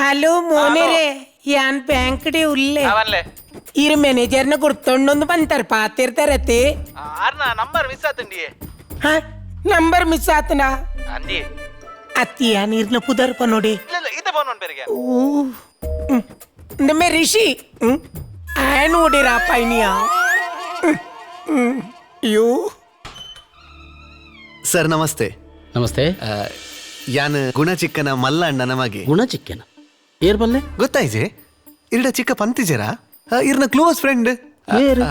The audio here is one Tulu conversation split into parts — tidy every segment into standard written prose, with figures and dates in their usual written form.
ಹಲೋ ಮೋನೆರೆ, ಯಾನ್ ಬ್ಯಾಂಕ್ ಡೆ ಉಲ್ಲೆ. ಇರ್ ಮ್ಯಾನೇಜರ್ನ ಗುರ್ತೊಂಡೊಂದು ಬಂತಾರ ಪಾತಿರ್ತಾರತೆ. Number miss ಆತಂಡಿ. ಹ, ನಂಬರ್ ಮಿಸ್ ಆತನ? ಅಂದಿ. ಅತ್ತಿಯ ನೀರ್ನ ಪುದರ್ಪ ನೋಡಿ. ಇಲ್ಲ, ಇದ ಫೋನ್ ಮನ್ಪೇರಿಗೆ. ಮೇ ರಿಷಿ ಆಯ್ ನೋಡಿರಾ ಪೈನಿಯ. ಅಯ್ಯೋ. ಸರ್, ನಮಸ್ತೆ. ನಮಸ್ತೆ. ಯಾನ್ ಗುಣ ಚಿಕ್ಕನ ಮಲ್ಲ ಅಣ್ಣನ ಮಗೆ. ಗುಣ ಚಿಕ್ಕನ ಏರ್ ಬಲ್ಲೆ? ಗೊತ್ತಾಯ್ಜೆ? ಇರ್ಡ ಚಿಕ್ಕ ಪಂತಿಜರ, ಇರ್ನ ಕ್ಲೋಸ್ ಫ್ರೆಂಡ್. ಏರು?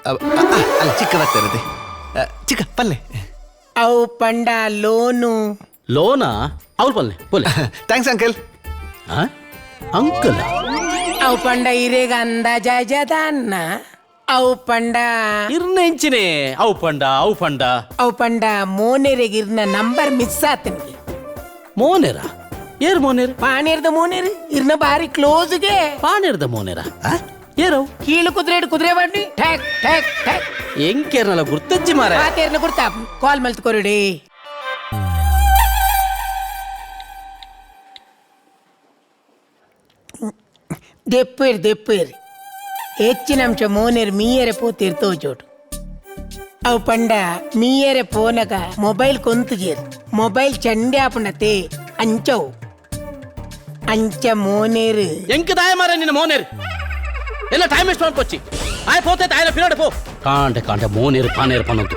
ಅಲ್ಲ, ಚಿಕ್ಕ ಬರ್ತಾರೆ, ಚಿಕ್ಕ ಪಲ್ಲೆ. ಅವು ಪಂಡ ಲೋನು. ಲೋನಾ? ಅವ್ರು ಬಲ್ಲೆ ಬೋಲೆ. Thanks uncle. Uncle? ಅವು ಪಂಡ ಇರೇಗ ಅಂದಾಜಾಜದ ಅನ್ನ ಅವು ಪಂಡ. ಇರ್ನ ಎಂಚಿನೆ ಅವು ಪಂಡ ಅವು ಪಂಡ? ಅವು ಪಂಡ ಮೋನೆರೆಗ್ ಇರ್ನ ನಂಬರ್ ಮಿಸ್ ಆತನಿಗೆ. ಮೋನೆರ? ಏರ್ ಮೋನೆರ್? ಪಾನೇರ್ದ ಮೋನೇರ್, ಇರ್ನ ಬಾರಿ ಕ್ಲೋಸ್ಗೆ. ಪಾನೇರ್ದ ಮೋನೆರ? ಏರವು? ಕೀಳು ಕುದುರೆ ಹಿಡ್ ಕುದುರೆ ಬನ್ನಿ ಠ್ಯಾಕ್ ಠ್ಯಾಕ್ ಠ್ಯಾಕ್. ಎಂಕೇರ್ನಲ್ಲ ಗುರ್ತಜ್ಜಿ ಮಾರ. ಪಾತೇರ್ನ ಗುರ್ತಾ ಕಾಲ್ ಮಲ್ತ್ ಕೊರಡಿ. ದೆಪ್ಪೇರ್ ದೆಪ್ಪೇರ್, ಹೆಚ್ಚಿನ ಅಂಶ ಮೋನೇರ್ ಮೀಯರೆ ಪೋತೀರ್ ತೋಜೋಡು. ಅವು ಪಂಡ ಮೀಯರೆ ಪೋನಗ ಮೊಬೈಲ್ ಕೊಂತುಗೇರ್, ಮೊಬೈಲ್ ಚಂಡೆ ಆಪುಂಡತೆ ಅಂಚವು ಅಂಚ ಮೋನೇರು. ಎಂಕ ದಾಯ ಮಾರ ನಿನ್ನ ಮೋನೇರ್ ಎಲ್ಲ ಟೈಮ್ ವೇಸ್ಟ್ ಮಾಡ್ಕೊಚ್ಚಿ. ಆಯ್ ಪೋತೆ, ಆಯ್ನ ಪಿರಡೆ ಪೋ. ಕಾಂಡೆ ಕಾಂಡೆ ಮೋನೇರು ಪಾನೇರು ಪನ್ನೊಂದು.